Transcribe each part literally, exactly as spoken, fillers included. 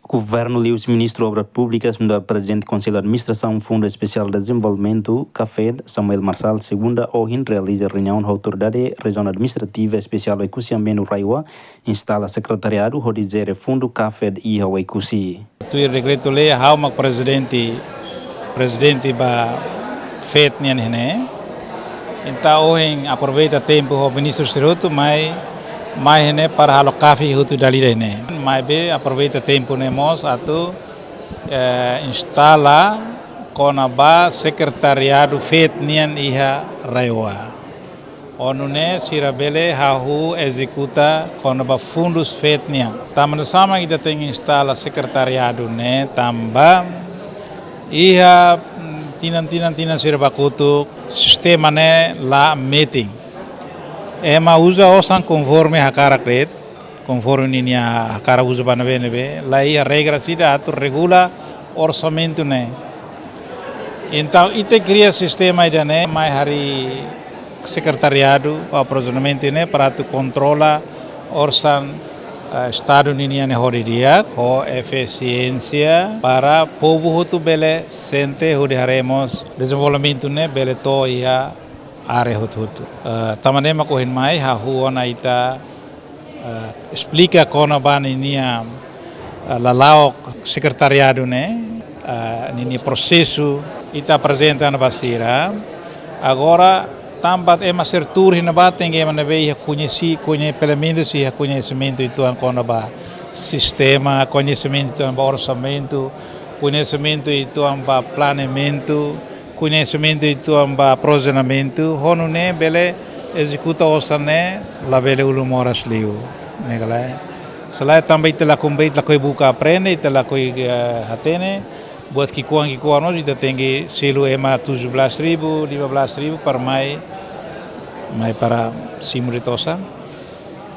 Governu liuhusi Ministru Obras Públikas nu'udar Prezidente Konsellu Administrasaun Fundu Espesiál Dezenvolvimentu, KAFED, Samuel Marçal, segunda ohin realiza reuniaun ho Autoridade Rejiaun Administrativa Espesiál Oekusi Ambenu RAEOA, instala sekretariadu hodi jere fundu KAFED iha Oekusi. Tuir dekretu-lei, ha'u mak prezidente, prezidente ba KAFED nian iha ne'e. Entaun ohin aproveita tempu ho ministru sira hotu mai, mai iha ne'e para halo kafi hotu dala ida iha ne'e. Maibé aproveita tempu ne'e mós atu, eh, instala kona-ba sekretariadu KAFED nian iha RAEOA. Ho nune'e sira bele hahú ezekuta kona-ba fundus KAFED nian. Tanba sá mak ita tenke instala sekretariadu ne'e, tanba iha, mm, tinan-tinan, tinan sira ba kotuk, sistema ne'e la metin. Ema uza osan konforme hakarak de'it, konforme ninia hakarak uza ba ne'ebé-ne'ebé, la iha regra ida atu regula orsamentu ne'e. Entaun, ita kria sistema ida-ne'e, mai harii sekretariadu, aprovizionamentu ne'e, para atu kontrola orsan, eh, Estadu ninian ne'e ho di'ak, ho efisiénsia, para povu hotu bele sente, hodi haree mós dezenvolvimentu ne'e bele to'o iha área hotu-hotu. Eh, tanba ne'e mak ohin mai, hahú ona ita, eh, esplika kona-ba ninia, eh, lala'ok sekretariadu ne'e, eh, ninia prosesu, ita aprezenta ona ba sira. Agora, tanba ema sira tuur iha ne'ebá tenke ema ne'ebé iha koñesi-, koñe-, pelumenus iha koñesimentu uitoan kona-ba sistema, koñesimentu uitoan ba orsamentu, koñesimentu uitoan ba planeamentu, koñesimentu uitoan ba aprovizionamentu, ho nune'e bele ezekuta osan ne'e labele ulun moras liu, ne'e ka lae. Se lae tanba ita la komprende, ita lakohi buka aprende, ita lakohi, eh, hatene, buat ki'ikoan-ki'ikoan mós ita tenke selu ema tujuh belas ribu, lima belas ribu para mai, mai para simu de'it osan.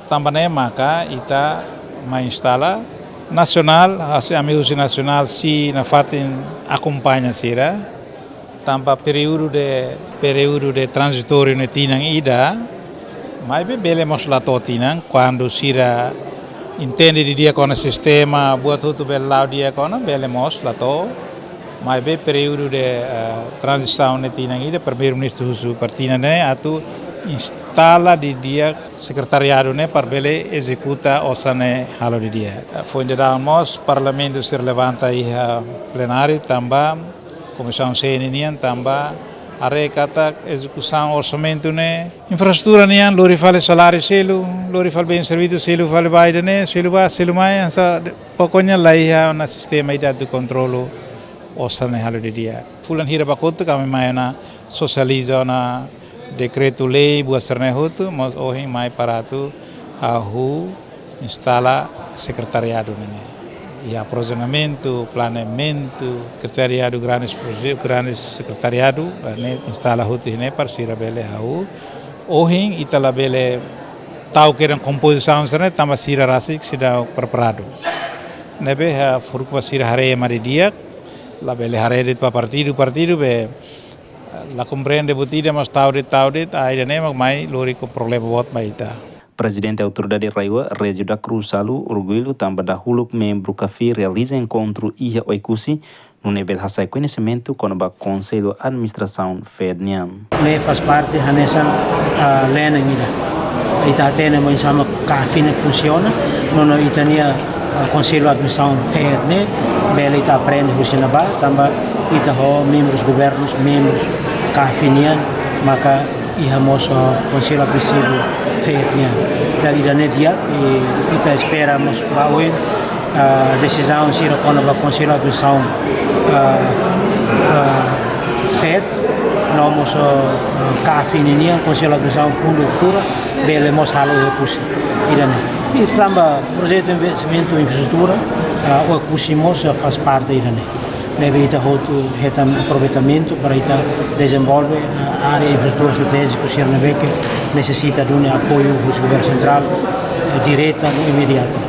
Tanba ne'e maka ita mai instala nasionál, hanesan ami husi nasionál sei nafatin akompaña sira. Tanba períodu de, períodu de tranzitóriu ne'e tinan ida, maibé bele mós la to'o tinan, kuandu sira entende didi'ak kona sistema, buat hotu bele la'o di'ak ona, bele mós la to'o. Maibé períodu de, eh, tranzisaun ne'e tinan ida, Primeiru-Ministru husu para tinan ne'e atu instala didi'ak sekretariadu ne'e para bele ezekuta osan ne'e halo didi'ak. Foin daudaun mós Parlamentu sira levanta iha plenáriu tanba Komisaun C nian tanba haree katak ezekusaun orsamentu ne'e, infraestrutura nian, lori fali saláriu selu, lori fali bens servisu selu, fali ba ida-ne'e, selu ba, selu mai, hanesan, pokoknya la iha ona sistema ida atu kontrolu osan ne'e halo didi'ak. Fulan hira ba kotuk ami mai ona sosializa ona dekretu-lei, buat sira-ne'e hotu, mós ohin mai para atu hahú instala sekretariadu ne'e. Iha aprovizionamentu, planeamentu, sekretariadu, grandes proje-, grandes sekretariadu, ne'e instala hotu iha ne'e para sira bele hahú. Ohin ita labele tau kedan kompozisaun sira-ne'e tanba sira rasik seidauk preparadu. Ne'ebé ha'u fó-haruka ba sira haree ema didi'ak, labele haree de'it ba partidu, partidu be la komprende buat ida mas tau de'it, tau de'it, ah, ida-ne'e mak mai lori ho problema boot ba ita. Prezidente Autoridade RAEOA, Régio da Cruz Salu, orgullu tanba dahuluk membru KAFI realiza enkontru iha Oekusi, nune'e bele hasa'e koñesimentu kona-ba Konsellu Administrasaun KAFED nian. Ne'e faz parte hanesan, ah, leenan ida. Ita hatene oinsá mak KAFI ne'e funsiona, no, no ita-nia, ah, Konsellu Administrasaun KAFED ne'e, bele ita aprende husi ne'ebá, tanba ita ho membrus governus, membrus KAFI nian, maka iha mós, ah, Konsellu Administrativu KAFED nian. Dala ida ne'e di'ak, i ita espera mós ba oin, ah, desizaun sira kona-ba Konsellu Administrasaun, ah, ah, KAFED, no mós, ah, KAFI ninian, Konsellu Administrasaun Fundu Infraestrutura, bele mós halo Oekusi ida-ne'e. I tanba projetu investimentu infraestrutura, ah, Oekusi mós, ah, faz parte ida-ne'e. Ne'ebé ita hotu hetan aproveitamentu para ita dezenvolve, ah, área infraestrutura estratéjiku sira ne'ebé ke nesesita duni apoiu husi governu sentrál, eh, direta no imediata.